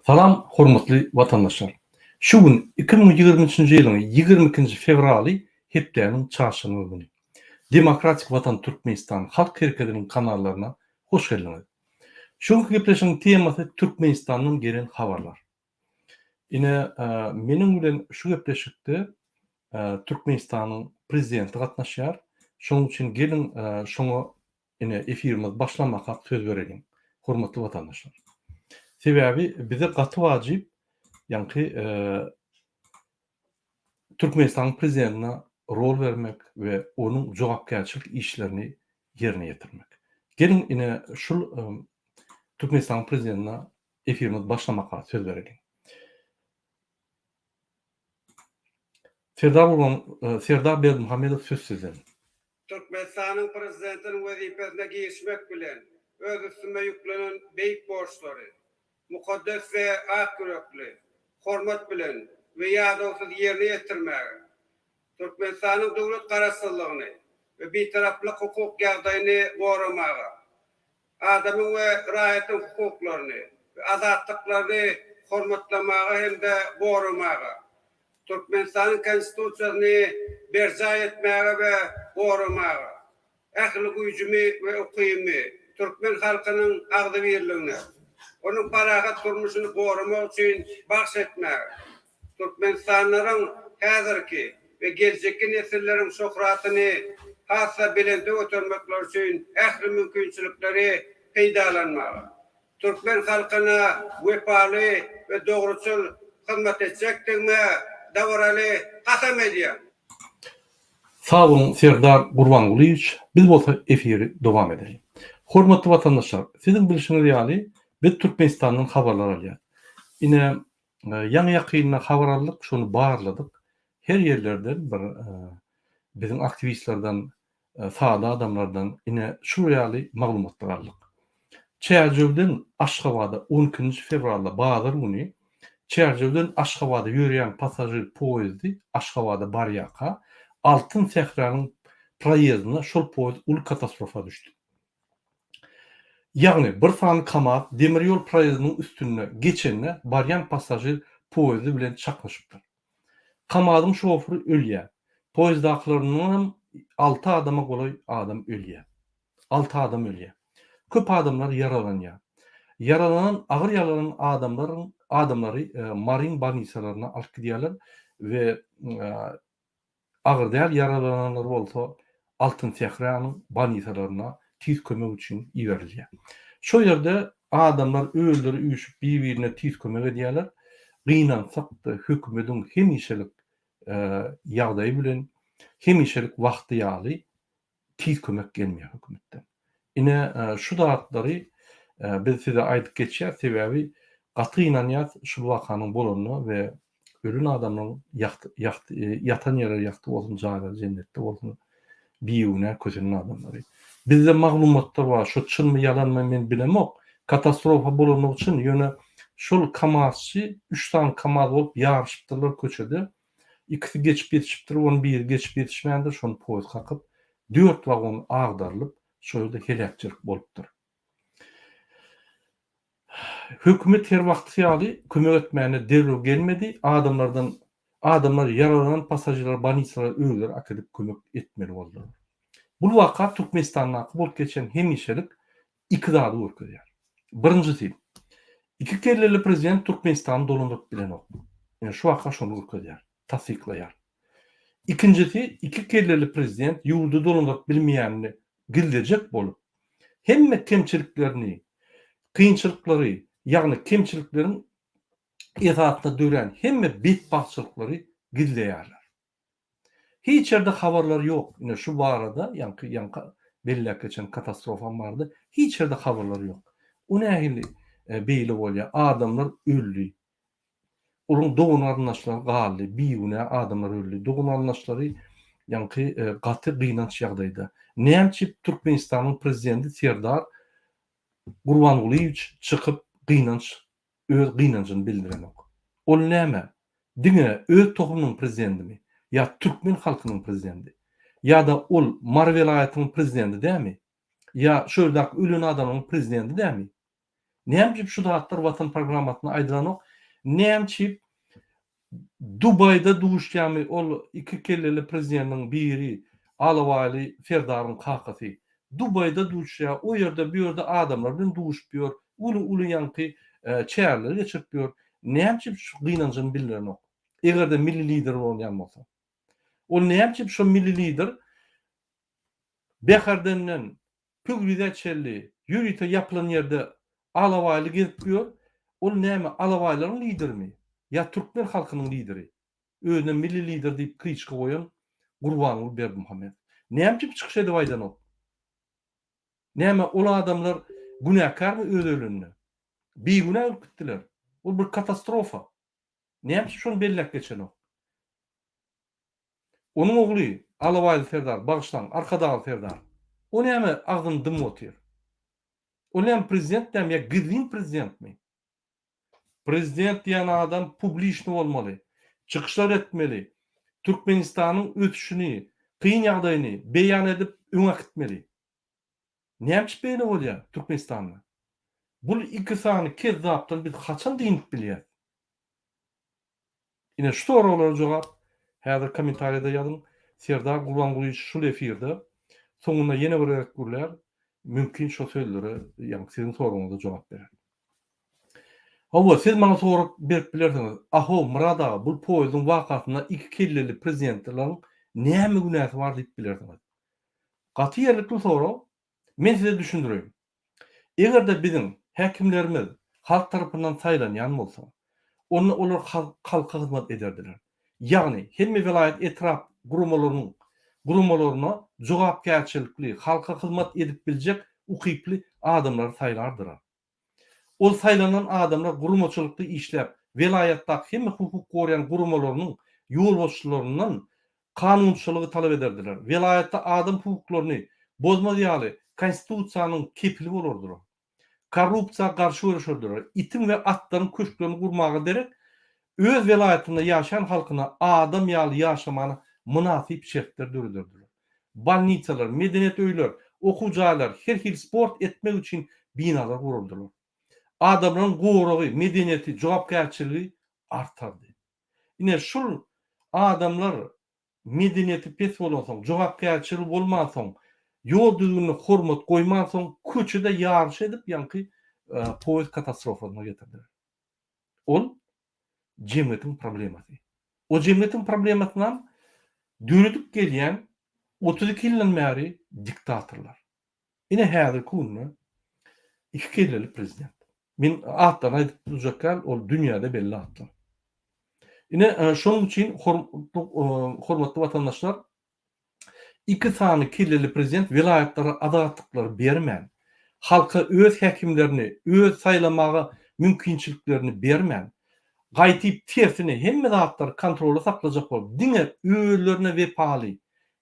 Salam hormatly watandaşlar! Şu gün 2023-nji ýylyň 22-nji fewraly hepdäniň çarşenbe güni. Demokratik Watan Türkmenistan Halk Herekediniň kanallaryna hoş geldiňiz. Şu günki gepleşigiň temasy Türkmenistandan gelen habarlar. Ine, meniň bilen şu gepleşikde Türkmenistanyň Prezidenti gatnaşýar. Şonuň üçin geliň şoňa ine efirimiz başlamakak söz bereliň, hormatly watandaşlar. Sebäbi bize gaty wajyp ýaňky Türkmenistanyň Prezidentine rol bermek we onuň jogapkärçilik işlerini ýerine ýetirmek. Geliň ine şul Türkmenistanyň Prezidentine efirimiz başlamaka söz bereliň. Serdar Gurban Serdar Berdimuhamedow söz sizden. Türkmenistanyň Prezidentiniň wezipesine girişmek bilen, öz üstüme ýüklenen beýik borçlary mukaddes we ak ýürekli, hormat bilen we ýadawsyz ýerine ýetirmäge, Türkmenistanyň döwlet Garaşsyzlygyny we Bitaraplyk hukuk ýagdaýyny goramaga, adamyň we raýatyň hukuklaryny we azatlyklaryny hormatlamaga hem-de goramaga, Türkmenistanyň Konstitusiýasyny berjaý etmäge we goramaga, ähli güýjümi we ukybymy türkmen halkynyň agzybirligine, onuň parahat durmuşyny goramak üçin bagyş etmäge, Türkmenistanlylaryň häzirki we geljekki nesilleriň şöhratyny has-da belente götermekleri üçin ähli mümkinçilikleri peýdalanmaga, türkmen halkyna wepaly we dogruçyl hyzmat etjekdigime dabaraly kasam edýän. Sag boluň Serdar Gurbangulyýewiç, biz bolsa efiri dowam edeliň. Hormatly watandaşlar, siziň bilşiňiz ýaly, biz Türkmenistandan habarlar alýas. Ine, Ýaňy-ýakynda habar aldyk, şony barladyk. Her ýerlerden bir biziň aktiwistlerden, sada adamlardan ine şu ýaly maglumatlar aldyk. Çärjewden Aşgabada on ikinji fewralda bazar güni Çärjewden Aşgabada ýörýän passažir poýezdi Aşgabada barýarka Altyn sähranyň proýezdinde şol poýezd uly katastrofa düşdi. Ýagny, bir sany KAMAZ demir ýol proýezdiniň üstünde geçende barýan passažir poýezdi bilen çaknyşypdyr. KAMAZ-yň şoferi ölýär. Poýezdakylaryndanam alty adama golaý adam ölýär. Alty adam ölýär. Köp adamlar ýaralanýar. Ýaralanan, agyr ýaralanan adamlaryň adamlary Maryň bolnisalaryna alyp gidýärler we Agyr däl ýaralananlar bolsa Altyn Sähranyň bolnisalaryna tiz kömek üçin iberilýär. Şo ýerde adamlar özleri üýşüp bir-birine tiz kömek edýärler. Gynansak-da hökümediň hemişelik ýagdaýy bilen hemişelik wagty ýaly tiz kömek gelmeýär hökümetden. Ine şu zatlary biz size aýdyp geçýäs sebäbi gaty gynanýas şul wakanyň bolanyna we ölen adamlaryň ýagty ýagty ýatan ýerleri ýagty bolsun jaýlary jennetde bolsun bigünä kösenen adamlary. Bizde maglumatlar bar şu çynmy ýalanmy men bilemok katastrofa bolanlygy çyn ýöne şol kamazçy üç sany kamaz bolup ýaryşypdyrlar köçede Ikisi geçip ýetişipdir, onuň biri geçip ýetişmändir, şony poýez kakyp, dört wagon agdarylyp, şo ýerde heläkçilik bolupdyr. Hökümet her wagtky ýaly kömek etmäne derrew gelmedi, adamlardan adamlar ýaralanan passažirleri bolnisalara özleri äkidip kömek etmeli boldular. Bul waka Türkmenistandaky bolup geçen hemişelik iki zady görkezýär. Birinjisi, iki kelleli prezident Türkmenistany dolandyryp bilenok. Ine şu waka şony görkezýär, tassyklaýar. Ikinjisi, iki kelleli prezident ýurdy dolandyryp bilmeýänini gizlejek bolup, hemme kemçiliklerini, kynçylyklary, ýagny kemçilikleriň esasynda dörän hemme betbagtçylyklary gizleýärler. Hiç ýerde habarlar ýok. Ine şu barada, ýaňky ýaňky belläp geçen katastrofam barada hiç ýerde habarlar ýok. O nähili beýle bolýar? Adamlar öldi. Olaryň dogan-garyndaşlary galdy. Bigünä adamlar öldi. Dogan-garyndaşlary ýaňky gaty gynanç ýagdaýda. Näme üçin Türkmenistanyň prezidenti Serdar Gurbangulyýewiç çykyp gynanç öz gynanjyny bildirenok. Ol näme, diňe öz tohumynyň prezidendimi ýa türkmen halkynyň prezidendi? Ýa-da ol Mary welaýatynyň prezidendi dämi? Ýa şu ýerdäki ölen adamlaryň prezidendi dämi? Näme üçin şu zatlar Watan programmasynda aýdylanok? Näme üçin Dubaýda duşýarmy ol iki kelleli prezidentiň biri Alabaýly Serdaryň kakasy? Dubaýda duşýar, o ýerde bu ýerde adamlar bilen duşup ýör, uly-uly ýaňky çäreleri geçirip ýör. Näme üçin şu gynanjyny bildirenok? Eger-de milli lider bolýan bolsa. Ol näme üçin şo milli lider Bäherdenden Pöwrize çenli ýörite ýapylan ýerde alabaýly gezip ýör, ol näme alabaýlaryň liderimi ýa türkmen halkynyň lideri? Özüne milli lider diýip kliçka goýan Gurbanguly Berdimuhamedow. Näme üçin çykyş edip aýdanok? Näme ol adamlar günäkärmi öz ölünde? Bigünä ölüp gitdiler. Ol bir katastrofa. Näme üçin şony belläp geçenok? Onuň ogly Alabaýly serdar, bagyşlaň, Arkadagly serdar. O näme agzyny dymyp otyr? Ol näme prezident dämi ýa gizlin prezidentmi? Prezident diýen adam publiçny bolmaly, çykyşlar etmeli, Türkmenistanyň ösüşini, kyn ýagdaýyny beýan edip öňe äkitmeli. Näme üçin beýle bolýar Türkmenistanda? Bul iki sany kezzapdan biz haçan dynyp bilýäs? Ine şu soraglara jogap häzir kommentariýada ýazyň. Serdar Gurbangulyýewiç şul efirde soňunda ýene bir gezek gürlär, mümkin şo sözlere ýagny siziň soragyňyza jogap berer. Hawa, siz maňa sorag berip bilersiňiz, Ahow, Myrat aga, bul poýezdiň wakasynda iki kelleli prezidentleriň näme günäsi bar diýip bilersiňiz. Gaty ýerlikli sorag. Men size düşündireýin. Eger-de biziň häkimlerimiz halk tarapyndan saýlanýan bolsa, onda olar halka hyzmat ederdiler. Ýagny, hemme welaýat, etrap guramalarynyň guramalaryna jogapkärçilikli, halka hyzmat edip biljek ukyply adamlary saýlardylar. Ol saýlanan adamlar guramaçylykly işläp, welaýatdaky hemme hukuk goraýan guramalarynyň ýolbaşçylaryndan kanunçylygy talap ederdiler. Welaýatda adam hukuklaryny bozmaz ýaly Konstitusiýanyň kepili bolardylar. Korrupsiýa garşy göreşerdiler. Itiň we atlaryň köşklerini gurmaga derek, öz welaýatynda ýaşaýan halkyna adam ýaly ýaşamana mynasyp şertler dörederdiler. Bolnisalar, medeniýet öýler, okuw jaýlar, her hili sport etmek üçin binalar guruldylar. Adamlaryň goragy, medeniýeti, jogapkärçiligi artardy. Ine şul adamlar medeniýeti pes bolansoň, jogapkärçiligi bolmansoň, ýol düzgünine hormat goýmansoň köçede ýaryş edip ýaňky poýezd katastrofasyna getirdiler. Ol jemgyýetiň problemasy. O jemgyýetiň problemasynam döredip gelýän 32 ýyldan bäri diktatorlar. Ine häzirki günde iki kelleli prezident. Men atlaryny aýdyp durjak däl, ol dünýäde belli atlar. Ine şonuň üçin hormatly watandaşlar Iki sany kelleli prezident welaýatlara azatlyklary bermän, halka öz häkimlerini öz saýlamaga mümkinçiliklerini bermän, gaýtyp tersine hemme zatlary kontrolda saklajak bolup diňe özlerine wepaly,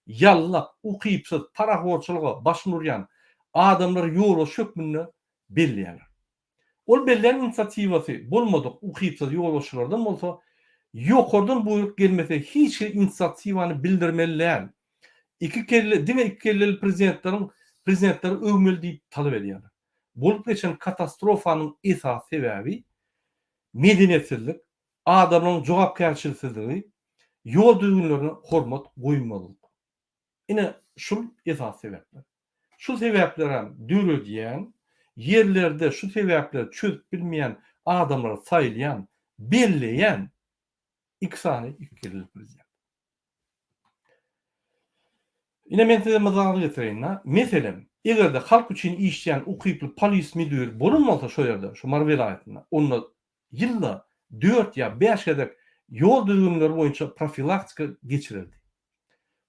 ýallak, ukypsyz, parahorçylyga başyny urýan adamlary ýolbaşçy hökmünde belleýärler. Ol bellän inisiatiwasy bolmadyk ukypsyz ýolbaşçylardan bolsa ýokardan buýruk gelmese hiç hili inisiatiwany bildirmeli däl. Iki kelle diňe iki kelleli prezidentleriň prezidentleri öwmeli diýip talap edýärler. Bolup geçen katastrofanyň esasy sebäbi medeniýetsizlik, adamlaryň jogapkärçiliksizligi, ýol düzgünlerine hormat goýmazlyk. Ine şul esasy sebäpler. Şu sebäplerem döredýän, ýerlerde şu sebäpleri çözüp bilmeýän adamlary saýlaýan, belleýän iki sany iki kelleli prezident. Ine men size mysal getireýin-de. Meselem, eger-de halk üçin işleýän ukyply polis müdiri bolan bolsa şo ýerde, şu Mary welaýatynda, onda ýylda dört ýa bäş gezek ýol düzgünleri boýunça profilaktika geçirerdi.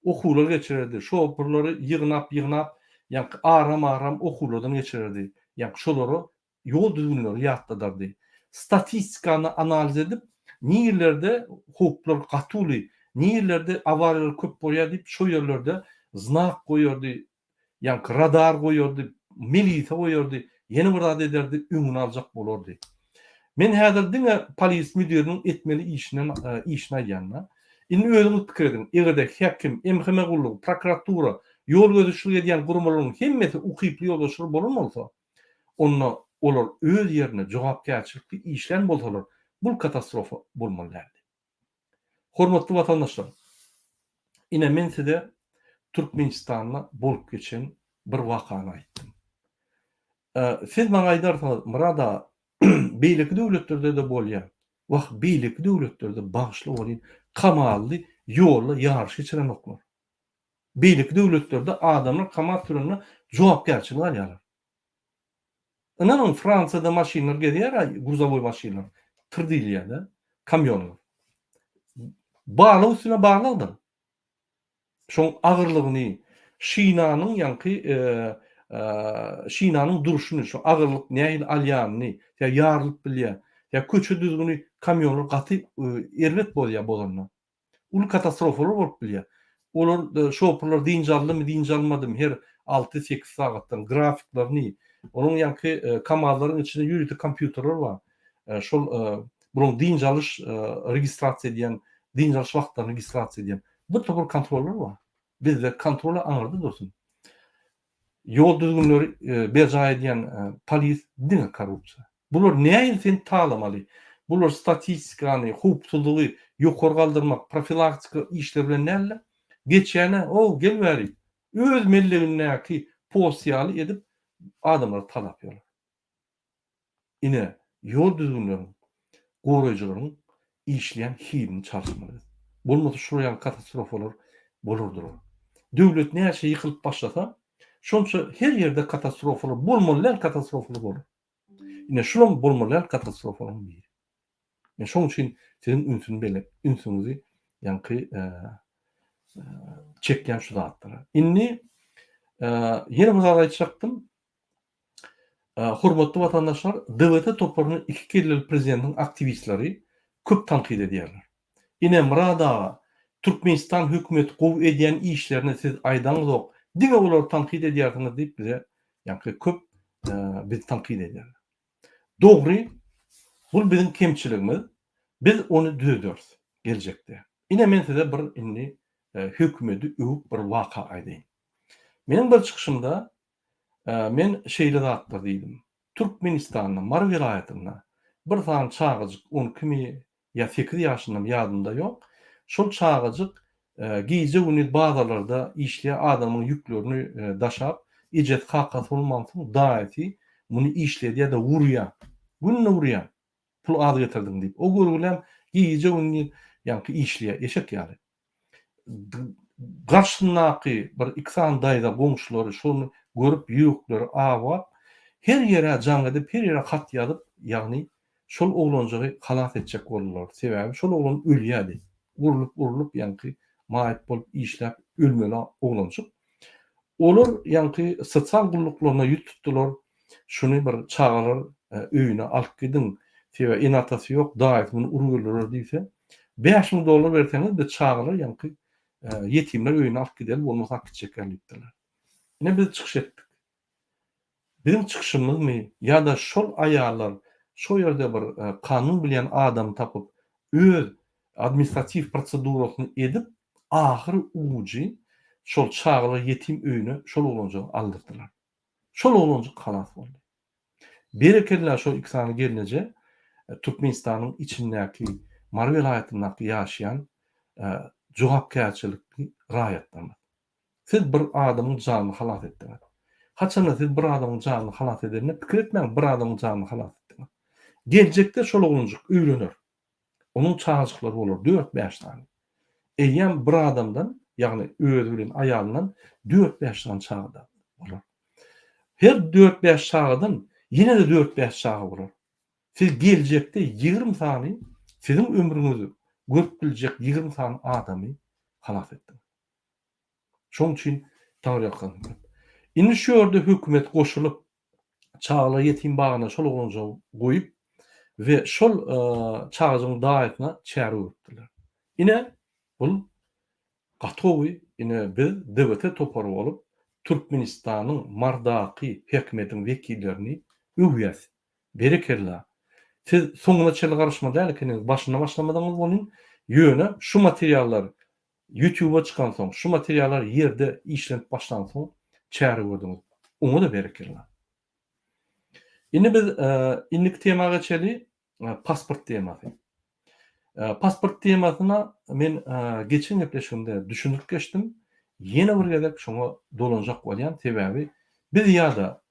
Okuwlar geçirerdi. Şoförleri ýygnap-ýygnap, ýaňky aram-aram okuwlardan geçirerdi. Ýaňky şolara ýol düzgünleri ýatladardy. Statistikany analiz edip, nirelerde howplar gaty uly, nirelerde awariýalar köp bolýar diýip, şo ýerlerde znak goýardy, Ýaňky radar goýardy, milise goýardy, ýene bir zat ederdi, öňüni aljak bolardy. Men häzir diňe polis müdiriniň etmeli işinden işini aýdýan-da. Indi özüňiz pikir ediň, eger-de häkim, MHM gullugy, prokuratura, ýol gözegçilik edýän guramalaryň hemmesi ukyply ýolbaşçylar bolan bolsa, onda. Olar öz ýerinde jogapkärçilikli işlän bolsalar, bul katastrofa bolmaly däldi. Hormatly watandaşlar, ine men size Türkmenistanda bolup geçen bir wakany aýtdym. Siz maňa aýdarsyňyz, Myrat aga, beýleki döwletlerde-de bolýar. Wah, beýleki döwletlerde bagyşla welin, kamally ýolda ýaryş geçirenoklar. Beýleki döwletlerde adamlar kamaz sürende jogapkärçilik alýarlar. Ynanyň, Fransiýada maşynlar gezýär-ä, gruzowoý maşynlar, tyr diýilýär-de, kamýonlar. Barlag üstüne barlagdyr. Şoň agyrlygyny, şinanyň ýaňky şinanyň durşuny, şo agyrlyk nähili alýanyny, ýa ýarylyp bilýär, ýa köçe düzgüni kamýonlar gaty erbet bozýar bozanda. Uly katastrofalar bolup bilýär. Olar şoferler dynç aldymy, dynç almadymy her alty-sekiz sagatdan grafiklerini, onuň ýaňky KAMAZ-laryň içinde ýörite kompýuterler bar. Şol bularyň dynç alyş registrasiýa edýän, dynç alyş wagtlaryny registrasiýa edýän bir topar kontrollar bar. Bizde kontrola aňyrda dursun. Ýol düzgünleri berjaý edýän polis diňe korrupsiýa. Bular nähili seni talamaly? Bular statistikany, howpsuzlygy ýokary galdyrmak, profilaktika işleri bilen däl-de, geçýäne, o, gel bäri, öz mellegindäki post ýaly edip adamlary talap ýörler. Ine, ýol düzgünleriň, goraýjylaryň işleýän hilini çalyşmaly biz. Bolmasa şular ýaly katastrofalar bolar durar. Döwlet näçe ýykylyp başlasa, şonça her ýerde katastrofalar, bolmaly däl katastrofalar bolar. Ine, şulam bolmaly däl katastrofalaryň biri. Men şoň üçin siziň ünsüni bele, ünsüňizi ýaňky çekýän şu zatlara. Indi ýene bir zat aýtjakdym. Hormatly watandaşlar, DWT toparyny iki kelleli prezidentiň aktiwistleri köp tankyt edýärler. Ine, Myrat aga, Türkmenistan hökümeti gowy edýän işlerini siz aýdaňyzok, diňe olary tankyt edýärsiňiz diýip bize ýaňky köp bizi tankyt edýärler. Dogry, bul biziň kemçiligimiz, biz ony düzederis geljekde. Ine men size bir indi hökümeti öwüp bir waka aýdaýyn. Meniň bir çykyşymda Men şeýle zatlar diýdim. Türkmenistanda, Mary welaýatynda bir sany çagajyk on ikimi ýa sekiz ýaşyndamy ýadymda ýok. Şol çagajyk gije-gündiz bazarlarda işleýär, adamyň ýüklerini daşap, ejesi kakasy bolmansoň daýysy muny işledýär-de urýar. Günde urýar. Pul az getirdiň diýip. O görgülem gije-gündiz ýaňky işleýär, eşek ýaly. Garşysyndaky bir iki sany daýza goňşulary şony görüp ýürekleri awap, her ýere jaň edip, her ýere hat ýazyp, ýagny şol oglanjygy halas etjek boldular. Sebäbi şol oglan ölýärdi. Urlup-urlup ýaňky maýyp bolup işläp ölmeli oglanjyk. Olar ýaňky sosial gulluklaryna ýüz tutdular, şuny bir çagalar öýüne alyp gidiň, sebäbi ene-atasy ýok, daýysy muny urup öldürer diýse, 5000 dollar berseňiz biz çagalar ýaňky ýetimler öýüne alyp gideli, bolmasa alyp gitjekler diýipdirler. Ine biz çykyş etdik. Biziň çykyşymyzmy ýa-da şol aýallar şo ýerde bir kanun bilýän adamy tapyp öz administratiw prosedurasyny edip ahyry ujy şol çagalar ýetim öýüne şol oglanjygy aldyrdylar. Şol oglanjyk halas boldy. Berekella şol iki sany gelneje Türkmenistanyň içindäki Mary welaýatyndaky ýaşaýan jogapkärçilikli raýatlarymyz. Siz bir adamyň janyny halas etdiňiz. Haçanda siz bir adamyň janyny halas edende pikir etmäň bir adamyň janyny halas etdiňiz. Geljekde şol oglanjyk öýlener. Onuň çagajyklary bolar dört-bäş sany. Eýýäm bir adamdan, ýagny özi bilen aýalyndan dört-bäş sany çaga bolar. Her dört-bäş çagadan ýene-de dört-bäş çaga bolar. Siz geljekde 20 sany siziň ömrüňizi görüp biljek 20 sany adamy halas etdiňiz. Şoň üçin Taňryýalkasyn köp. Indi şu ýerde hökümet goşulyp, çagalar ýetim bagyna şol oglanjygy goýup we şol çagajygyň daýysyna çäre görüpdirler. Ine, bul gaty gowy, ine biz DWT topary bolup Türkmenistanyň Mardaky hökümetiň wekillerini öwýäs. Berekella. Siz soňuna çenli garyşmaly däl ekeniňiz, başynda başlamadyňyz welin, ýöne şu materiallar Ýutuba çykansoň, şu materiallar ýerde işlenip başlansoň çäre gördüňiz. Oňa-da berekella. Indi biz indiki tema geçeli, pasport temasy. Pasport temasyna men geçen gepleşigimde düşündirip geçdim. Ýene bir gezek şoňa dolanjak bolýan, sebäbi biz ýa-da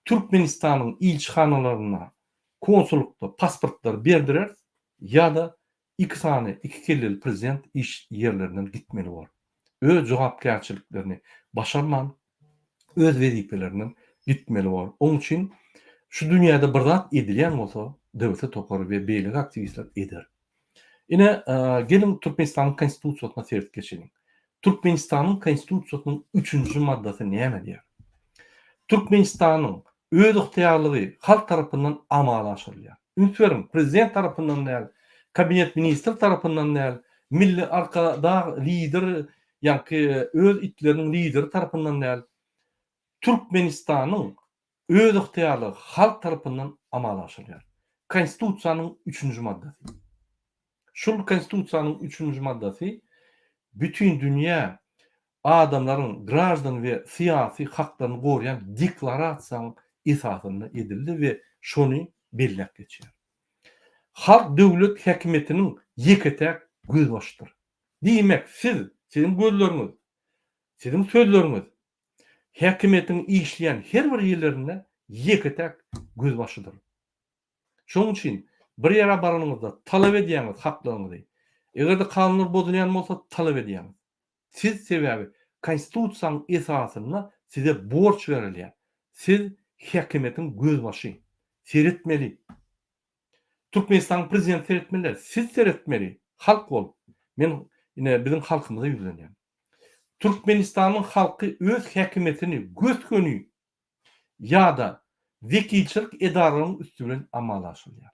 Türkmenistanyň ilçihanalarynda, konsullykda pasportlary berdireris ýa-da Iki sany iki kelleli prezident iş ýerlerinden gitmeli bor. Öz jogapkärçiliklerini başarman öz wezipelerinden gitmeli bor. Oň üçin şu dünýäde bir zat edilýän bolsa DWT topary we beýleki aktiwistler eder. Ine geliň Türkmenistanyň konstitusiýasyna seredip geçeliň. Türkmenistanyň konstitusiýasynyň üçünji maddasy näme diýýär? Türkmenistanyň özygtyýarlygy halk tarapyndan amala aşyrylýar. Üns beriň, prezident tarapyndan däl, kabinet ministr tarapyndan däl, milli arkadag lider, ýaňky öz itleriniň lideri tarapyndan däl, Türkmenistanyň özygtyýarlygy halk tarapyndan amala aşyrylýar. Konstitusiýanyň üçünji maddasy. Şul Konstitusiýanyň üçünji maddasy bütin dünýä adamlaryň graždan we syýasy haklaryny goraýan deklarasiýanyň esasynda edildi we şony belläp geçýär. Halk döwlet häkimiýetiniň ýeke-täk gözbaşydyr. Diýmek, siz, siziň gözleriňiz, siziň sözleriňiz häkimiýetiň işleýän her bir ýerlerinde ýeke-täk gözbaşydyr. Şonuň üçin bir ýere baranyňyzda talap edýäňiz haklaryňyzy. Eger-de kanunlar bozulýan bolsa talap edýäňiz. Siz sebäbi konstitusiýanyň esasynda size borç berilýär. Siz häkimiýetiň gözbaşy. Seretmeli. Türkmenistanyň prezidenti seretmeli däl. Siz seretmeli. Halk bolup. Men ine biziň halkymyza ýüzlenýän. Türkmenistanyň halky öz häkimiýetini gös-göni ýa-da wekilçilik edaralaryň üsti bilen amala aşyrylýar.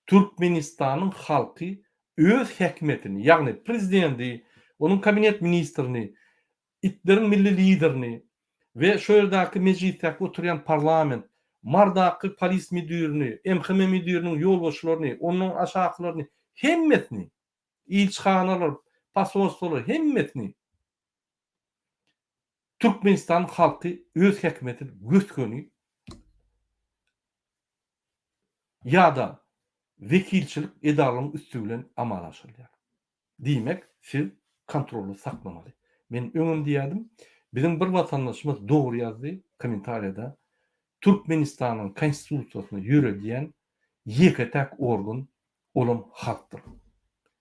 Türkmenistanyň halky öz häkimiýetini, ýagny prezidenti, onuň kabinet ministrini, itleriň milli liderini we şo ýerdäki mejlisdäki oturýan parlament, Mardaky polis müdirini, MHM müdiriniň ýolbaşçylaryny, ondan aşakylaryny hemmesini, ilçihanalar, posolstwolar hemmesini Türkmenistanyň halky öz häkimiýetini gös-göni ýa-da wekilçilik edaralaryň üsti bilen amala aşyrylýar. Diýmek, siz kontrolda saklamaly. Men öňem diýýärdim, biziň bir watandaşymyz dogry ýazdy kommentariýada, Türkmenistanyň Konstitusiýasyny ýöredýän ýeke-täk organ olam halkdyr.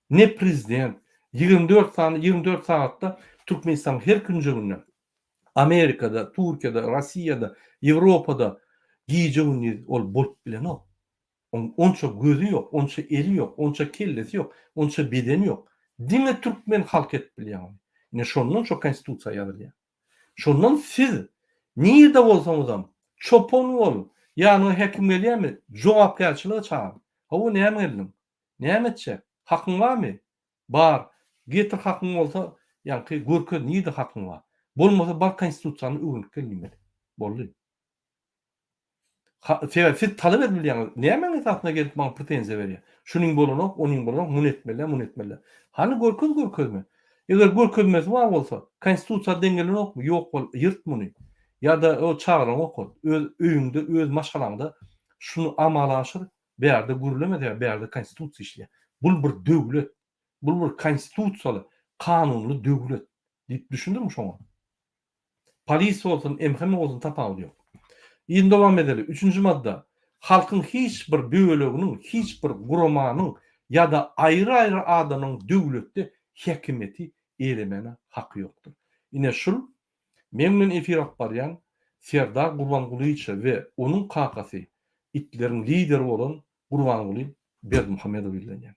Ne prezident, 24 sany, 24 sagatda Türkmenistanyň her künjeginde Amerikada, Türkiýede, Rossiýada, Ýewropada gije-gündiz ol bolup bilenok. Oň onça gözi ýok, onça eli ýok, onça kellesi ýok, onça bedeni ýok. Diňe türkmen halky edip bilýär ony. Ine şondan şo konstitusiýa ýazylýar. Şondan siz nirde bolsaňyzam, çopan bol, ýanyňa häkim gelýärmi, jogapkärçilige çagyr. Hawa näme geldiň? Näme etjek? Hakyň barmy? Bar. Getir hakyň bolsa, ýaňky görkez nirde hakyň bar. Bolmasa bar konstitusiýany öwrenip gel diýmeli. Boldy. Ha, sebäbi siz talap edip bilýäňiz. Nämäň esasynda gelip maňa pretenziýa berýär? Şunyň bolanok, onuň bolanok, muny etmeli, muny etmeli. Hany görkez görkezme. Eger görkezmesi bar bolsa, konstitusiýa deň gelenokmy? Ýok bol, ýyrt muny. Ýa-da o çagalaňy okat. Öz öýüňde, öz maşgalaňda şuny amala aşyr, Bärde gürleme sebäbi bärde konstitusiýa işleýär. Bul bir döwlet. Bul bir konstitusiýaly, kanunly döwlet diýip düşündiriň şoňa. Polis bolsun, MHM bolsun tapawudy ýok. Indi dowam edeli. Üçünji madda. Halkyň hiç bir böleginiň, hiç bir guramanyň ýa-da aýry-aýry adamlaryň döwletde häkimiýeti eýlemäne haky ýokdur. Ine şul Meň bilen efir alyp barýan Serdar Gurbangulyça we onuň kakasy itleriň lideri bolan Gurbanguly Berdimuhamedowa ýüzlenýän.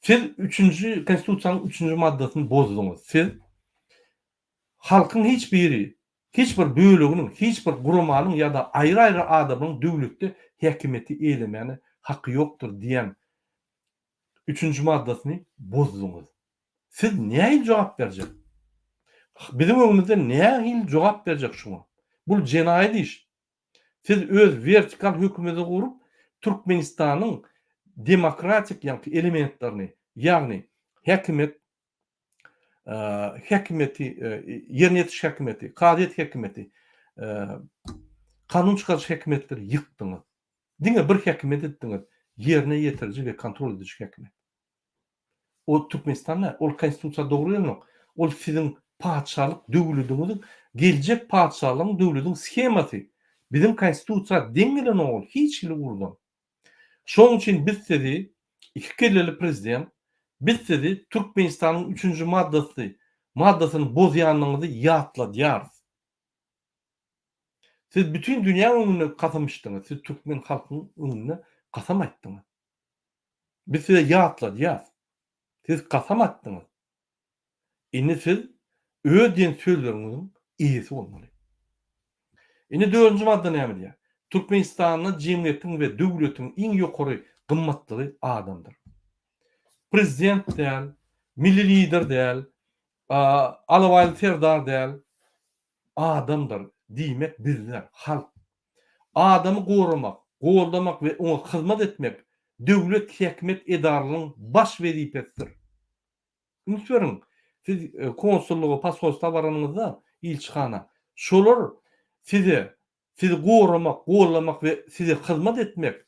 Siz üçünji konstitusiýanyň üçünji maddasyny bozduňyz. Siz halkyň hiç biri, hiç bir böleginiň, hiç bir guramanyň ýa-da aýry-aýry adamyň döwletde häkimiýeti eýlemäne haky ýokdur diýen üçünji maddasyny bozduňyz. Siz nähili jogap berjek? Biziň öňümizde nähili jogap berjek şuňa? Bul jenaýat iş. Siz öz wertikal hökümeti gurup, Türkmenistanyň demokratik ýaňky elementlerini, ýagny häkimiýet häkimiýeti, ýerine ýetiriş häkimiýeti, kazyýet häkimiýeti, Kanun çykaryjy häkimiýetleri ýykdyňyz. Diňe bir häkimiýet etdiňiz, ýerine ýetiriji we kontrol ediji häkimiýet. O Türkmenistan däl, ol konstitusiýa dogry gelenok. Ol siziň patyşalyk döwlediňiziň, geljek patyşalygyň döwlediň shemasy. Biziň konstitusiýa deň gelenok ol hiç hili ugurdan. Şonuň üçin biz sizi, iki kelleli prezident, biz sizi Türkmenistanyň üçünji maddasy maddasyny bozýanyňyzy ýatladýarys. Siz bütin dünýäň öňünde kasam içdiňiz, siz türkmen halkynyň öňünde kasam aýtdyňyz. Biz size ýatladýas. Siz kasam atdyňyz. Indi siz öz diýen sözleriňiziň eýesi bolmaly. Indi dördünji madda näme diýýär? Türkmenistanda jemgyýetiň we döwletiň iň ýokary gymmatlygy adamdyr. Prezident däl, milli lider däl, Alabaýly serdar däl, adamdyr, diýmek bizler, halk. Adamy goramak, goldamak we oňa hyzmat etmek döwlet häkimiýet edaralarynyň baş wezipesidir. Üns beriň, siz konsullyga, posolstwa baranyňyzda, ilçihana, şolar size, sizi goramak, goldamak we size hyzmat etmek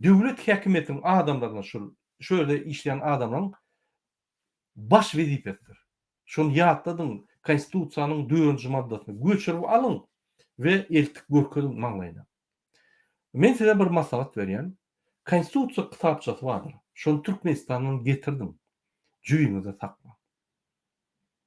döwlet häkimiýetiniň adamlaryna şol, şu ýerde işleýän adamlaryň baş wezipesidir. Şony ýatladyň, Konstitusiýanyň dördünji maddasyny göçürip alyň we eltip görkeziň maňlaýyna. Men size bir maslahat berýän, Konstitusiýa kitapçasy bardyr, şony Türkmenistandan getirdiň, jübiňizde saklaň.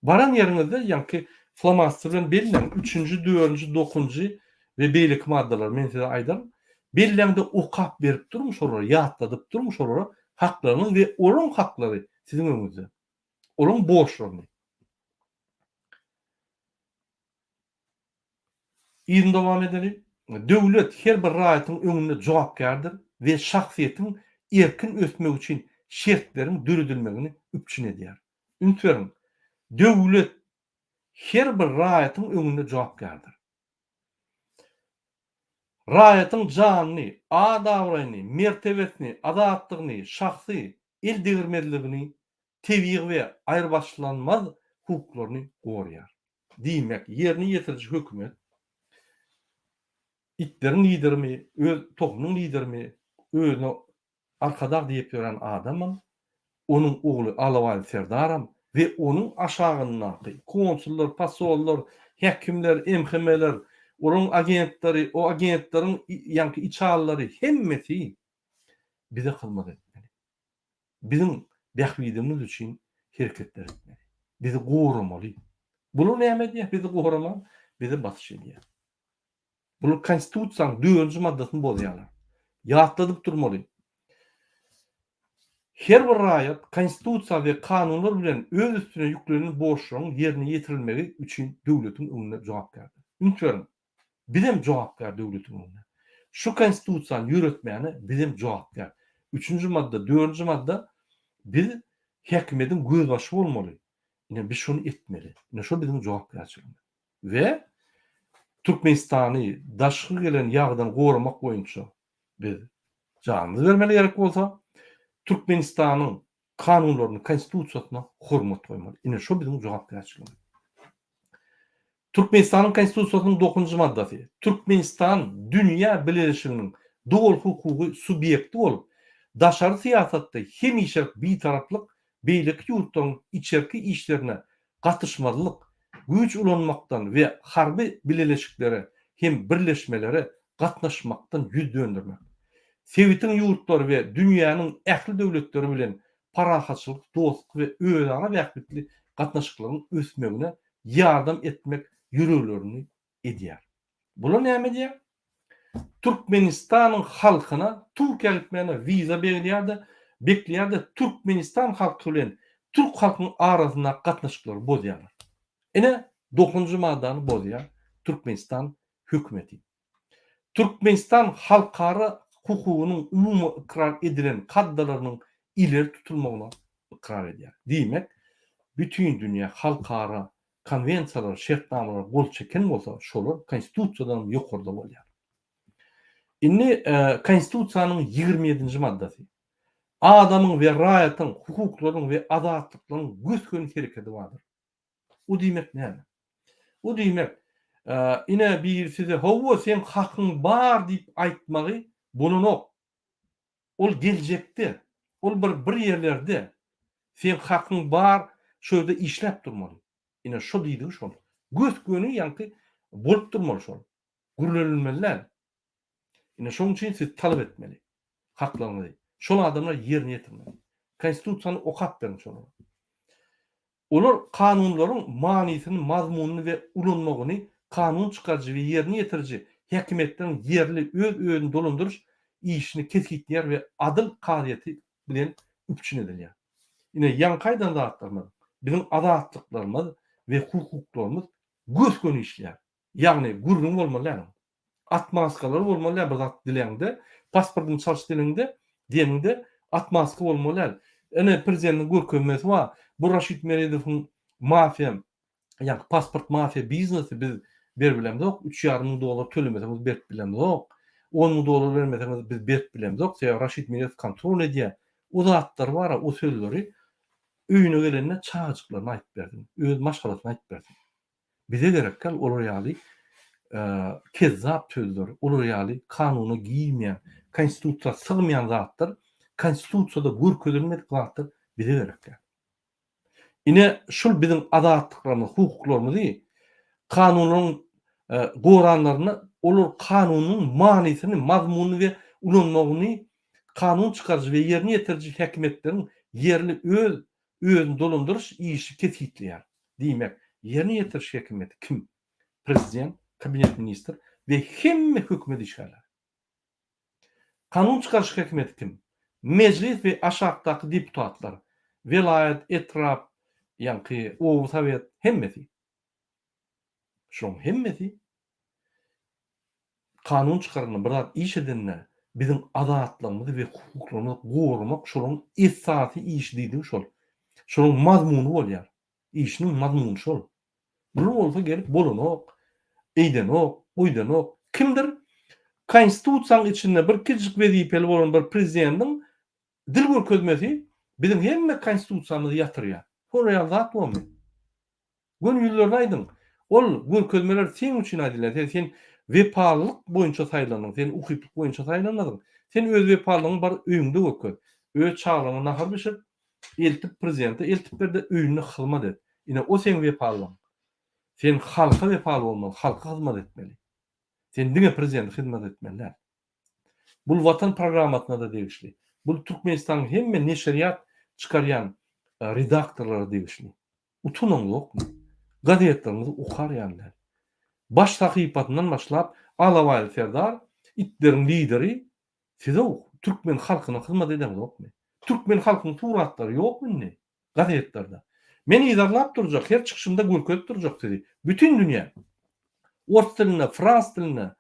Baran ýeriňizde ýaňky flomaster bilen belläň, üçünji, dördünji, dokunjy we beýleki maddalary men size aýdaryn. Belläňde okap berip duruň şolara, ýatladyp duruň şolara haklaryňyz we olaryň haklary siziň öňüňizde. Olaryň borçlaryny. Yzyny dowam edeli. Döwlet her bir raýatyň öňünde jogapkärdir we şahsyýetiň erkin ösmegi üçin şertleriň döredilmegini üpjün edýär. Üns beriň, döwlet her bir raýatyň öňünde jogapkärdir. Raýatyň janyny, at-abraýyny, mertebesini, azatlygyny, şahsy el degirmezligini, tebigy we aýrybaşlanmaz hukuklaryny goraýar. Diýmek, ýerine ýetiriji hökümet itleriň liderimi, öz tohumynyň liderimi, özüne Arkadag diýip ýören adamam, onuň ogly Alabaý Serdaram we onuň aşagyndaky konsullar, posollar, häkimler, MHM-ler, olaryň agentleri, o agentleriň ýaňky içalylary hemmesi bize hyzmat etmeli. Biziň bähbidimiz üçin hereketler etmeli. Bizi goramaly. Bular näme edýär? Bizi goraman, bize basyş edýär. Bular Konstitusiýanyň dördünji maddasyny bozýarlar. Ýatladyp durmaly. Her bir raýat Konstitusiýa we kanunlar bilen öz üstüne ýüklenen borçlaryň ýerine ýetirilmegi üçin döwletiň öňünde jogapkärdir. Üns beriň, bizem jogapkär döwletiň öňünde. Şu Konstitusiýany ýöretmäne bizem jogapkär. Üçünji madda, dördünji madda biz häkimiýetiň gözbaşy bolmaly. Ine biz şony etmeli. Ine şo biziň jogapkärçiligimiz. We Türkmenistany daşky gelen ýagydan goramak boýunça biz janymyzy bermeli gerek bolsa, Türkmenistanyň kanunlaryny, konstitusiýasyna hormat goýmaly. Ine şo biziň jogapkärçiligimiz. Türkmenistanyň Konstitusiýasynyň dokuzynjy maddasy, Türkmenistan dünýä bileleşiginiň doly hukuky subýekti bolup, daşary syýasatda hemişelik bitaraplyk, beýleki ýurtlaryň içerki işlerine gatyşmazlyk, güýç ulanmakdan we harby bileleşiklere hem birleşmelere gatnaşmakdan ýüz döndürmek, sebitiň ýurtlary we dünýäniň ähli döwletleri bilen parahatçylyk, dostluk we özara bähbitli gatnaşyklaryň ösmegine ýardam etmek ýörelgelerini edýär. Bular näme edýär? Türkmenistanyň halkyna Türkiýä gitmäne wiza berýär-de, bekleýär-de Türkmenistan halky bilen türk halkynyň arasyndaky gatnaşyklary bozýarlar. Ine, dokuzynjy maddany bozýar Türkmenistan hökümeti. Türkmenistan halkara hukugynyň umumy ykrar edilen kaddalarynyň ileri tutulmagyna ykrar edýär. Diýmek, bütin dünýä halkara konwensiýalara, şertnamalara gol çeken bolsa, şolar Konstitusiýadanam ýokarda bolýar. Indi Konstitusiýanyň 27-nji maddasy. Adamyň we raýatyň hukuklarynyň we azatlyklarynyň gös-göni hereketi bardyr. O diýmek näme? O diýmek, Ine biri size hawa seň hakyň bar diýip aýtmagy bolanok. Ol geljekde, ol bir bir ýerlerde seň hakyň bar şo ýerde işläp durmaly. Ine şo diýdigi şol. Gös-göni ýaňky bolup durmaly şol. Gürlenilmeli däl. Ine şonuň üçin siz talap etmeli. Haklaryňyzy. Şol adamlar ýerine ýetirmeli. Konstitusiýany okap beriň şolara. Olar kanunlaryň manysyny, mazmunyny we ulanmagyny kanun çykaryjy we ýerine ýetiriji häkimiýetleriň ýerli öz-özüni dolandyryş işini kesgitleýär we adyl kazyýeti bilen üpjün edilýär. Ine, ýaňky aýdan zatlarymyz, biziň azatlyklarymyz we hukuklarymyz gös-göni işleýär. Ýagny gürrüň bolmaly däl. Atmaskalar bolmaly däl bir zat diläňde, pasportyňy çalyş dileňde, diýeniňde atmaska bolmaly däl. Ine prezidentiň görkezmesi bar. Bu Raşid Meredowyň mafiýa, ýagny pasport mafiýa biznesi biz berip bilemzok. Üç ýarym müň dollar tölemeseňiz berip bilemzok. On müň dollar bermeseňiz biz berip bilemzok. Sebäbi Raşid Meredow kontrol edýär. O zatlar bar-a, o sözleri öýüne gelende çagajyklaryna aýdyp bersin, öz maşgalasyna aýdyp bersin. Bize gerek däl olar ýaly kezzap sözler, olar ýaly kanuna girmeýän, konstitusiýa sygmaýan zatlar, konstitusiýada görkezilmedik zatlar bize gerek däl. Ine şul biziň azatlyklarymyzy, hukuklarymyzy kanunlaryň goranlarynda olar kanunyň manysyny, mazmunyny we ulanmagyny kanun çykaryjy we ýerine ýetiriji häkimiýetleriň ýerli öz özüni dolandyryş işi kesgitleýär. Diýmek, ýerine ýetiriş häkimiýeti kim? Prezident, kabinet ministr we hemme hökümet işgärleri. Kanun çykaryş häkimiýeti kim? Mejlis we aşakdaky deputatlar, welaýat, etrap, ýaňky oba sowet hemmesi. Şolaryň hemmesi kanun çykaranda, bir zat iş edende biziň azatlygymyzy we hukuklarymyzy goramak şolaryň esasy işi diýdigi şol. Şolaryň mazmuny bolýar. Işiniň mazmuny şol. Bular bolsa gelip bolanok, eýdenok, goýdanok. Kimdir Konstitusiýanyň içinde bir kiçijik wezipeli bolan bir prezidentiň dil görkezmesi biziň hemme Konstitusiýamyzy ýatyrýar. Şolar ýaly zat bormy? Göni ýüzlerine aýdyň. Ol görkezmeler seň üçin aýdylýar. Sen sen wepalylyk boýunça saýlandyň. Sen ukyplyk boýunça saýlanmadyň. Sen öz wepalylygyňy bar öýüňde görkez. Öz çagalaryňa nahar bişir, eltip prezidente eltip ber-de öýünde hyzmat et. Ine o seň wepalylygyň. Sen halka wepaly bolmaly, halka hyzmat etmeli. Sen diňe prezidente hyzmat etmeli däl. Bul Watan programmasyna-da degişli. Bul Türkmenistanyň hemme neşirýat çykarýan redaktorlara degişli. Utanaňzokmy? Gazetleriňizi okar ýaly däl. Baş sahypasyndan başlap Alabaýly Serdar, itleriň lideri size türkmen halkyna hyzmat edeňzokmy? Türkmen halkynyň suratlary ýokmy indi gazetlerde? Men yzarlap durjak, her çykyşymda görkezip durjak sizi. Bütin dünýä. Ors dilinde, frans dilinde,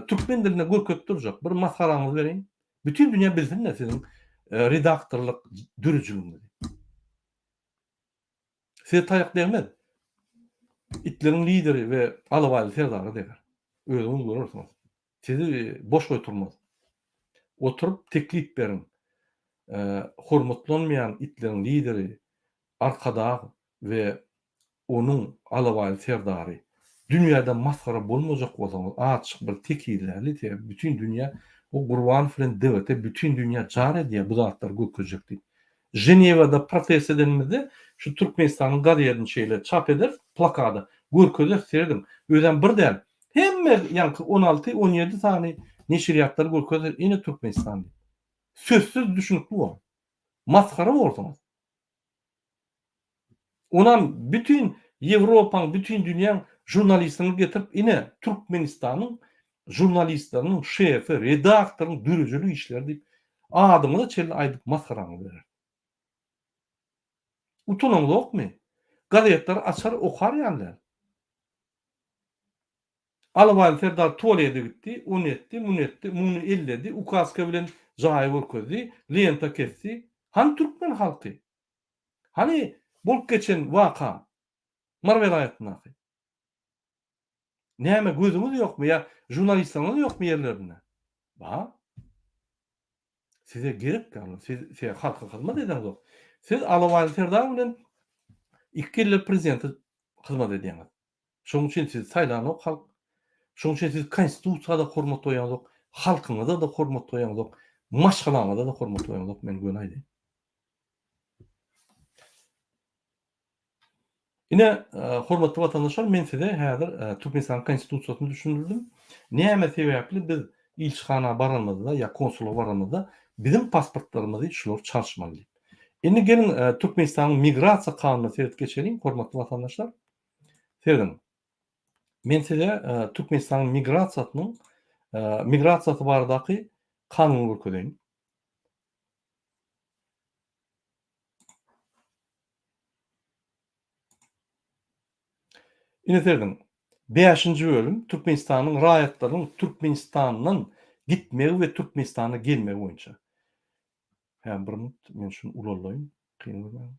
türkmen dilinde görkezip durjak. Bir masgaraňyzy bereýin. Bütin dünýä bilsin-de siziň redaktorlyk döredijiligiňizi. Size taýak degmez. Itleriň lideri we Alabaýly serdara deger. Özüňiz görersiňiz. Sizi boş goýturmaz. Oturyp teklip beriň. Hormatlanmaýan itleriň lideri Arkadag we onuň alabaýly serdary. Dünýäde masgara bolmajak bolsaňyz azjyk bir tekizläli sebäbi bütin dünýä o Gurbanow bilen DWT bütin dünýä jar edýär bu zatlary görkezjek diýip. Ženewada protest edenimizde şu Türkmenistanyň gazetini şeýle çap ederis plakada görkezeris serediň özem bir däl hemme ýaňky 16 17 sany neşirýatlary görkezer ine Türkmenistan diýip. Sözsüz düşünikli bolar. Masgara borsuňyz. Onam bütin Ýewropaň, bütin dünýäň žurnalistini getirip ine Türkmenistanyň žurnalistleriniň şefi, redaktoryň döredijilik işleri diýip adyňyza çenli aýdyp masgaraňyzy berer. Utanaňzokmy? Gazetleri açar okar ýaly däl. Alabaýly serdar tualete gitdi, ony etdi, muny etdi, muny elledi, ukaska bilen jaýy görkezdi, lenta kesdi. Hany türkmen halky? Hany bolup geçen waka Mary welaýatyndaky? Näme gözüňiz ýokmy ýa žurnalistleriňiz ýokmy ýerlerinde? Bar. Size gerek ýaly, siz size halka hyzmat edeňzok. Siz Alabaýly serdar bilen iki kelle prezidente hyzmat edýäňiz. Şonuň üçin sizi saýlanok halk. Şonuň üçin siz konstitusiýa-da hormat goýaňzok, halkyňyza-da hormat goýaňzok, maşgalaňyza-da hormat goýaňzok, men göni aýdaýyn. Ine, hormatly watandaşlar, men size häzir Türkmenistanyň Konstitusiýasyny düşündirdim. Näme sebäpli biz ilçihana baranymyzda ýa konsullyga baranymyzda biziň pasportlarymyzy şular çalyşmaly diýip. Indi geliň Türkmenistanyň migrasiýa kanunyna seredip geçeliň, hormatly watandaşlar. Serediň. Men size Türkmenistanyň migrasiýasynyň migrasiýasy baradaky kanuny görkezeýin. Ine serediň. Bäşinji bölüm Türkmenistanyň raýatlarynyň Türkmenistandan gitmegi we Türkmenistana gelmegi boýunça. Hä, bir minut, men şuny ulaldaýyn. Kyn görmäň.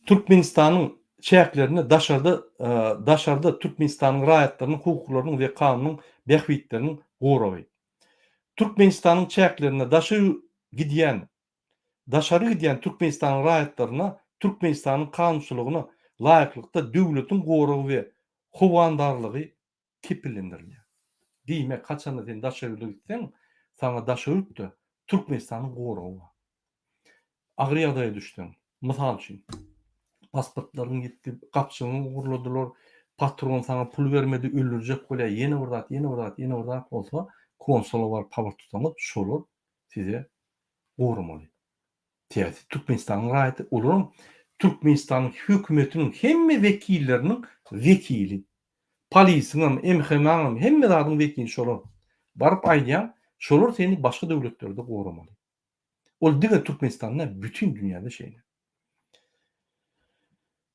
Türkmenistanyň çäklerinde daşarda daşarda Türkmenistanyň raýatlarynyň hukuklarynyň we kanunyň bähbitleriniň goragy. Türkmenistanyň çäklerinde daşary gidýän daşary gidýän Türkmenistanyň raýatlaryna Türkmenistanyň kanunçylygyna laýyklykda döwletiň goragy we howandarlygy kepillendirilýär. Diýmek, haçanda sen daşary ýurda gitseň, saňa daşary ýurtda Türkmenistanyň goragy bar. Agyr ýagdaýa düşseň, mysal üçin, pasportlaryň ýitdi, gapjygyňy ogurladylar, patron saňa pul bermedi, öldürjek bolýar, ýene bir zat, ýene bir zat, ýene bir zat bolsa, konsola baryp habar tutsaňyz, şolar size goramaly. Sebäbi Türkmenistanyň raýaty, olaram Türkmenistanyň hökümetiniň hemme wekilleriniň wekili. Polisiňem, MHM-niňem, hemme zadyň wekili şolar. Baryp aýdýaň, şolar seni başga döwletlerde goramaly. Ol diňe Türkmenistanda däl, bütin dünýäde şeýle.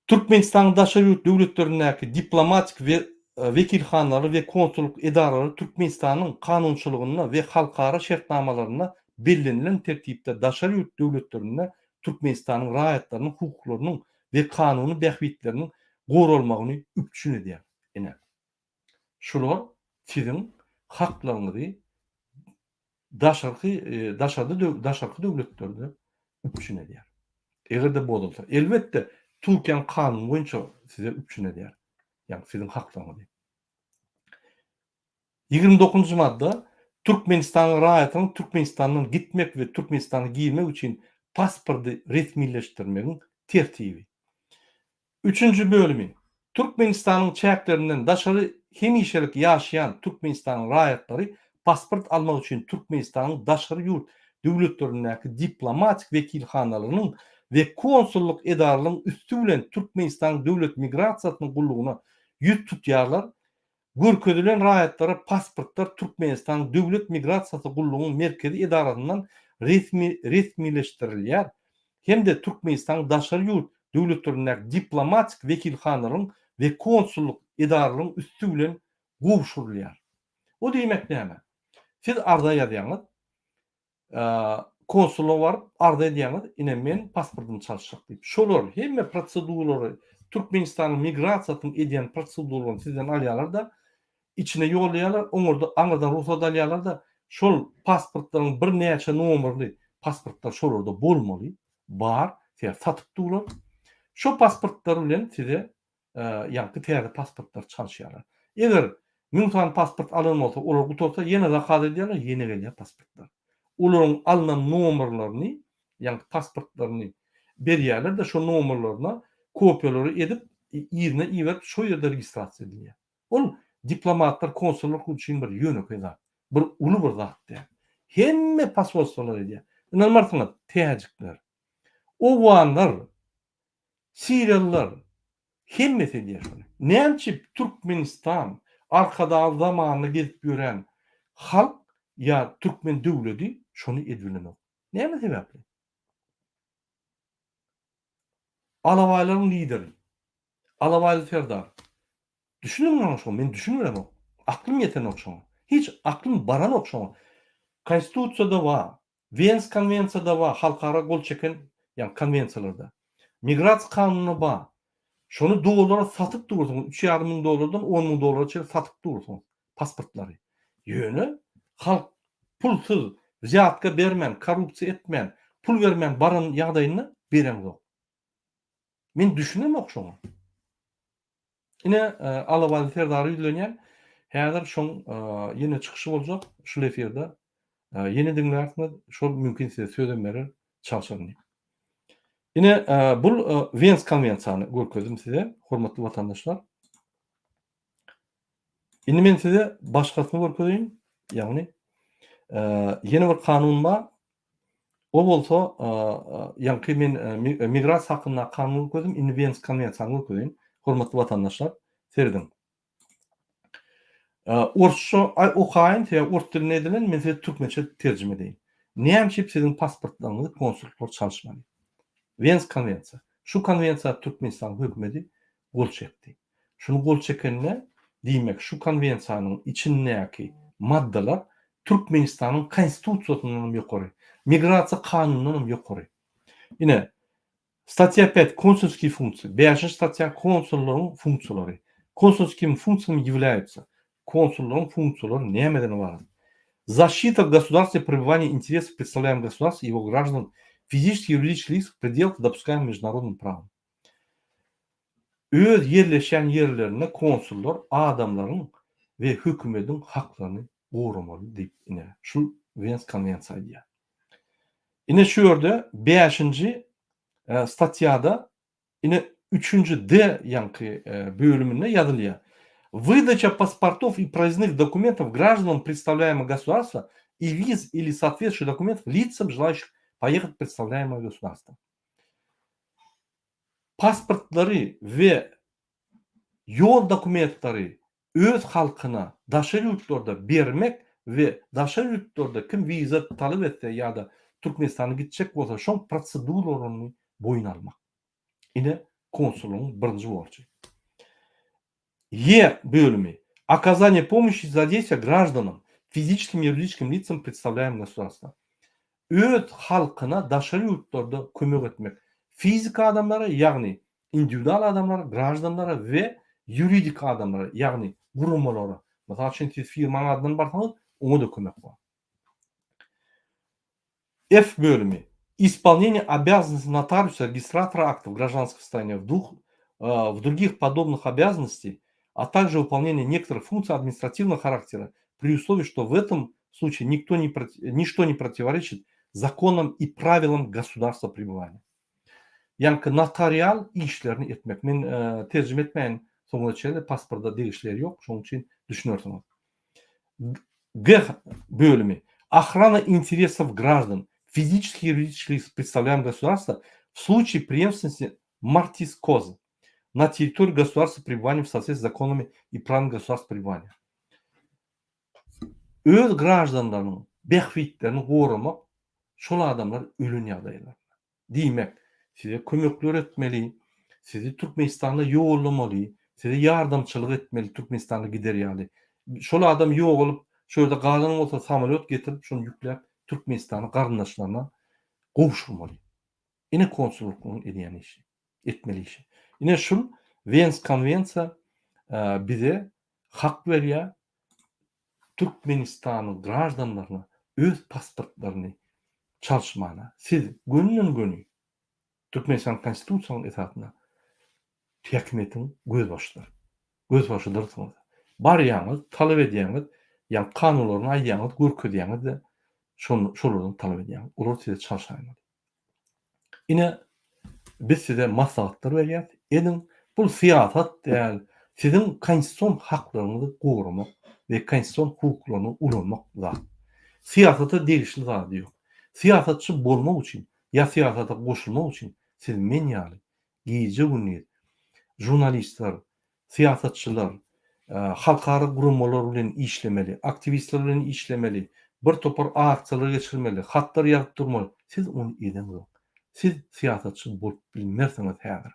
Türkmenistanyň daşary ýurt döwletlerindäki diplomatik we wekilhanalary we konsullyk edaralary Türkmenistanyň kanunçylygynda we halkara şertnamalarynda bellenilen tertipde daşary ýurt döwletlerinde Türkmenistanyň raýatlarynyň hukuklarynyň we kanuny bähbitleriniň goralmagyny üpjün edýär. Ine, şular siziň haklaryňyzy daşarky daşarda daşarky döwletlerde üpjün edýär. Eger-de bozulsa, elbetde, Türkiýäniň kanuny boýunça size üpjün edýär. Ýagny siziň haklaryňyzy. 29-njy madda Türkmenistanyň raýatynyň Türkmenistandan gitmek we Türkmenistana girmek üçin pasporty resmileşdirmegiň tertibi. Üçünji bölümi. Türkmenistanyň çäklerinden daşary hemişelik ýaşaýan Türkmenistanyň raýatlary pasport almak üçin Türkmenistanyň daşary ýurt döwletlerindäki diplomatik wekilhanalarynyň we konsullyk edaralaryň üsti bilen Türkmenistanyň Döwlet migrasiýasynyň gullugyna ýüz tutýarlar Görkezilen raýatlara pasportlar Türkmenistanyň Döwlet migrasiýasy gullugynyň merkezi edarasyndan resmi resmileşdirilýär hem-de Türkmenistanyň daşary ýurt döwletlerindäki diplomatik wekilhanalaryň we konsullyk edaralaryň üsti bilen gowşurylýar. O diýmek näme? Siz arza ýazýaňyz, Konsulyga baryp arza edýäňiz, ine men pasportymy çalyşjak diýip. Şolar hemme proseduralary Türkmenistanyň migrasiýasynyň edýän proseduralaryny sizden alýarlar-da, içine ýollaýarlar, oňarda aňyrdan rugsat alýarlar-da, şol pasportlaryň birnäçe nomerli pasportlar şolarda bolmaly, bar, sebäbi satyp durlar. Şo pasportlar bilen size ýaňky täze pasportlary çalyşýarlar. Eger müň sany pasport alan bolsa, olar gutarsa ýene zakaz edýärler, ýene gelýär pasportlar. Olaryň alnan nomerlerini, ýaňky pasportlaryny berýärler-de, şo nomerlerine kopiýalary edip, yzyna iberip, şo ýerde registrasiýa edilýär. Ol diplomatlar, konsullar üçin bir ýönekeý zat, bir uly bir zat däl. Hemme posolstwolar edýär. Ynanmarsyňyz, täjikler, owganlar, Siriýalylar hemmesi edýär şony. Näme üçin Türkmenistan Arkadagly zamanynda gezip ýören halk ýa türkmen döwledi şony edibilenok. Näme sebäpli? Alabaýlaryň lideri Alabaýly serdar. Düşüniň maňa şoňa, men düşüniberemok. Aklym ýetenok şoňa. Hiç aklym baranok şoňa. Konstitusiýada bar, Wens konwensiýada bar, halkara gol çeken, ýagny konwensiýalarda. Migrasiýa kanunynda bar. Şony dollara satyp dursuňyz, üç ýarym müň dollardan on müň dollara çenli satyp dursuňyz pasportlary. Ýöne halk pulsuz, wzýatka bermän, korrupsiýa etmän, pul bermän baran ýagdaýynda bereňzok. Men düşünemok şoňa. Ine, Alabaly serdara ýüzlenýän. Häzir şoň ýene çykyşy boljak şul efirde. Ýene diňlärsiňiz, şol mümkin size sözem berer, çalşaryn diýip. Ine, bul Wens konwensiýany görkezdim size, hormatly watandaşlar. Indi men size başgasyny görkezeýin, ýagny ýene bir kanun bar. O bolsa, ýaňky men migrasiýa hakyndaky kanuny görkezdim, indi Wens konwensiýany görkezeýin. Hormatly watandaşlar, serediň. Orsça okaýyn, sebäbi ors dilinde edilen, men size türkmençe terjime edeýin. Näme üçin siziň pasportlaryňyzy konsullyklar çalyşmaly? Wens konwensiýa. Şu konwensiýa Türkmenistanyň hökümeti gol çekdi. Şuny gol çekende, diýmek, şu konwensiýanyň içindäki maddalar Türkmenistanyň Konstitusiýasyndan hem ýokary, migrasiýa kanunyndan hem ýokary. Ine, statýa pät, konsulskiý funksiýa, bäşinji statýa konsullaryň funksiýalary. Konsulskimi funksiýami ýewlýaýutsa. Konsullaryň funksiýalary nämeden ybarat? Zaşita w gosudarstwe prebywaniýa interesow predstawlýaemyh gosudarstwa i ýego graždan fiziçeskiý i ýuridiçeskiý lis w predelach dopuskaýemyh meždunarodnym prawom. Öz ýerleşýän ýerlerinde konsullar adamlaryň we hökümediň haklaryny goramaly diýip ine şul Wens konwensiýa aýdýar. Ine şu ýerde bäşinji statýada ine üçünji D ýaňky bölüminde ýazylýar. Выдача паспортов и проездных документов гражданам представляемого государства и виз или соответствующих документов лицам, желающих поехать в представляемое государство. Pasportlary we ýol dokumentleri öz halkyna daşary ýurtlarda bermek we daşary ýurtlarda kim wiza talap etse ýa-da Türkmenistana gitjek bolsa şoň proseduralaryny boýun almak. Ine konsullygyň birinji borjy. E bölümi. Okazanie pomощи и содействия гражданам, fizическим и ýuridičkim лицам представляемым государства. Öz halkyna daşary ýurtlarda kömek etmek. Fiziki adamlara, ýagny indiwidual adamlara, graždanlara we ýuridik adamlara, ýagny guramalara. Mysal üçin, siz firmaň adyndan barsaňyz, oňa-da kömek bar. F bölümi. Исполнение обязанностей нотариуса, регистратора актов гражданского состояния в двух, в других подобных обязанностей, а также выполнение некоторых функций административного характера при условии, что в этом случае никто не, ничто не противоречит законам и правилам государства пребывания. Ýaňky notarial işlerini etmek. Men terjime etmäýin soňuna çenli pasporta degişli ýeri ýok, şonuň üçin düşünersiňiz. G bölümi. Ochrana interesow graždan, fiziçeskih i ýuridiçeskih lis predstavlýaemyh gosudarstva w slučaýe preemstwennosti mortis cause na territoriýi gosudarstva prebywaniýa w sootwestwii z zakonami i prawami gosudarstva prebywaniýa. Öz graždanlarynyň bähbitlerini goramak şol adamlar ölen ýagdaýlarynda. Diýmek, size kömekler etmeli, sizi Türkmenistana ýollamaly, size ýardamçylyk etmeli Türkmenistana gider ýaly. Şol adam ýogalyp, şo ýerde galan bolsa samolýot getirip şony ýükläp Türkmenistana garyndaşlaryna gowşurmaly. Ine konsullygyň edýän işi, etmeli işi. Ine şul Wens konwensiýa bize hak berýär Türkmenistanyň graždanlaryna öz pasportlaryny çalyşmana siz gönüden-göni Türkmenistanyň Konstitusiýasynyň esasynda häkimiýetiň gözbaşydyr. Gözbaşydyrsyňyz. Barýaňyz, talap edýäňiz, ýa kanunlaryny aýdýaňyz, görkezýäňiz-de, şolardan talap edýäňiz. Olar size çalşaýmaly. Ine, biz size maslahatlar berýäs, ediň. Bul syýasat däl, siziň konstitusion haklaryňyzy goramak we konstitusion hukuklaryňyzy ulanmak zat. Syýasata degişli zady ýok. Syýasatçy bolmak üçin ýa syýasata goşulmak üçin siz men ýaly gije-gündiz žurnalistler, syýasatçylar, halkara guramalar bilen işlemeli, aktiwistler bilen işlemeli, bir topar aksiýalar geçirmeli, hatlar ýazyp durmaly. Siz ony edeňzok. Siz syýasatçy bolup bilmersiňiz häzir.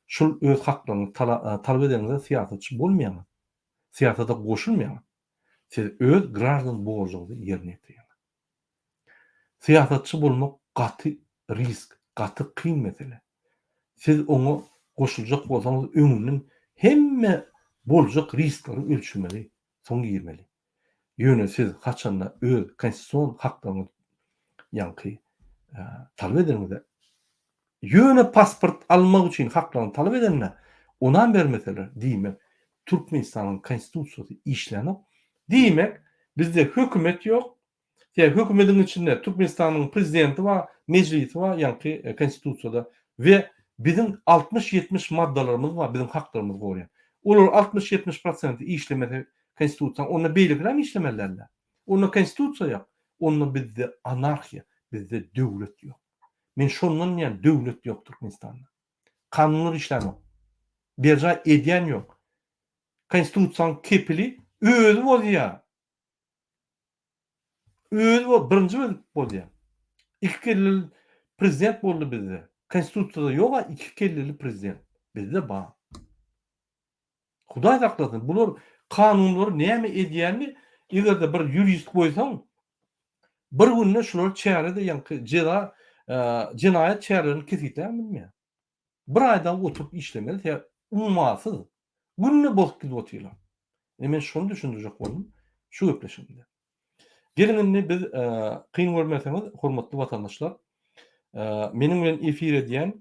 Şul öz haklaryňyzy talap edeňizde syýasatçy bolmaýaňyz. Syýasata goşulmaýaňyz. Siz öz graždan borjuňyzy ýerine ýetirýäňiz. Syýasatçy bolmak gaty risk, gaty kyn mesele. Siz oňa goşuljak bolsaňyz öňünden hemme boljak riskleri ölçemeli, soň girmeli. Ýöne siz haçanda öz konstitusion haklaryňyzy ýaňky talap edeniňizde, ýöne pasport almak üçin haklaryny talap edende onam bermeseler, diýmek Türkmenistanyň konstitusiýasy işlänok. Diýmek bizde hökümet ýok, Sebäbi hökümediň içinde Türkmenistanyň prezidenti bar, mejlisi bar, ýaňky konstitusiýada we biziň 60-70 maddalarymyz bar, biziň haklarymyzy goraýan. Olar 60-70 prosenti işlemese konstitusiýanyň, onda beýlekilerem işlemeli däldi. Onda konstitusiýa ýok, onda bizde anarhiýa, bizde döwlet ýok. Men şondan diýýän, döwlet ýok Türkmenistanda. Kanunlar işlänok. Berjaý edýän ýok. Konstitusiýanyň kepili özi bozýar. Özi bol, birinji bolup bolýar. Iki kelleli prezident boldy bizde. Konstitusiýada ýog-a iki kelleli prezident. Bizde bar. Hudaý saklasyn, bular kanunlary näme edýänini eger-de bir ýurist goýsaň, bir günde şular çärede ýaňky jeza, jenaýat çärelerini kesgitläp bilmeýär. Bir aýda oturyp işlemeli sebäp ummasyz günde bozup gidip otyrlar. Ine men şony düşündirjek boldum şu gepleşigimde. Geliň indi biz kyn görmeseňiz hormatly watandaşlar meniň bilen efir edýän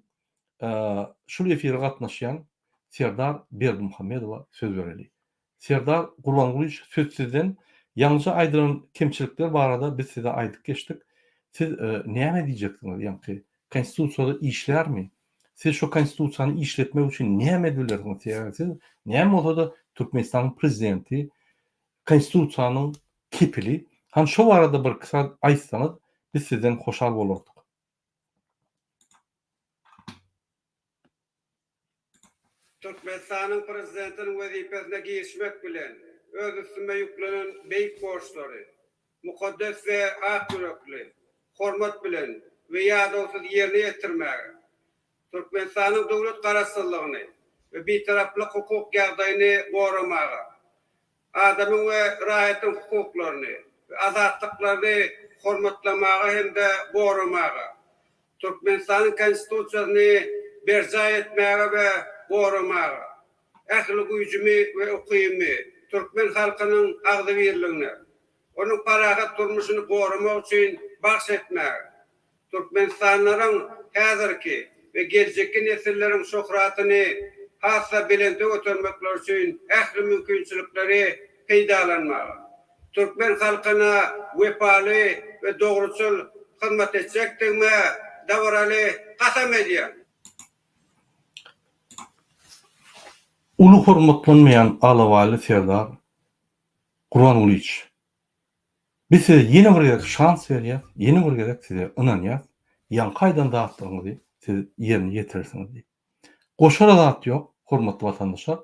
şul efire gatnaşýan Serdar Berdimuhamedowa söz bereli. Serdar Gurbangulyç söz sizden ýaňyja aýdylan kemçilikler barada biz size aýdyp geçdik. Siz näme diýjeksiňiz ýaňky konstitusiýada işlärmi? Siz şo konstitusiýany işletmek üçin näme edip bilersiňiz? Sebäbi siz näme bolsada Türkmenistanyň prezidenti konstitusiýanyň kepili. Hany şo barada bir iki söz aýtsaňyz biz sizden hoşal bolardyk. Türkmenistanyň Prezidentiniň wezipesine girişmek bilen, öz üstüme ýüklenen beýik borçlary mukaddes we ak ýürekli, hormat bilen we ýadawsyz ýerine ýetirmäge, Türkmenistanyň döwlet Garaşsyzlygyny we Bitaraplyk hukuk ýagdaýyny goramaga, adamyň we raýatyň hukuklaryny we azatlyklaryny hormatlamaga hem-de goramaga, Türkmenistanyň Konstitusiýasyny berjaý etmäge we goramaga, ähli güýjümi we ukybymy türkmen halkynyň agzybirligine, onuň parahat durmuşyny goramak üçin bagyş etmäge, Türkmenistanlylaryň häzirki we geljekki nesilleriň şöhratyny has-da belente götermekleri üçin ähli mümkinçilikleri peýdalanmaga, türkmen halkyna wepaly we dogruçyl hyzmat etjekdigime dabaraly kasam edýän. Uly hormatlanmaýan Alabaýly Serdar Gurbangulyç Biz size ýene bir gezek şans berýäs, ýene bir gezek size ynanýas, ýaňky aýdan zatlaryňyzy siz ýerine ýetirersiňiz diýip. Goşara zat ýok, hormatly watandaşlar.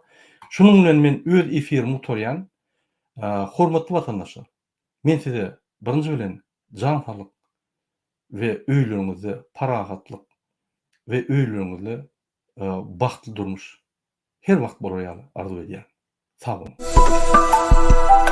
Şunuň bilen men öz efirimi gutarýan. Hormatly watandaşlar, men size birinji bilen jan saglyk we öýleriňizde parahatlyk we öýleriňizde bagtly durmuş her wagt bolar ýaly arzuw edýän. Sag boluň.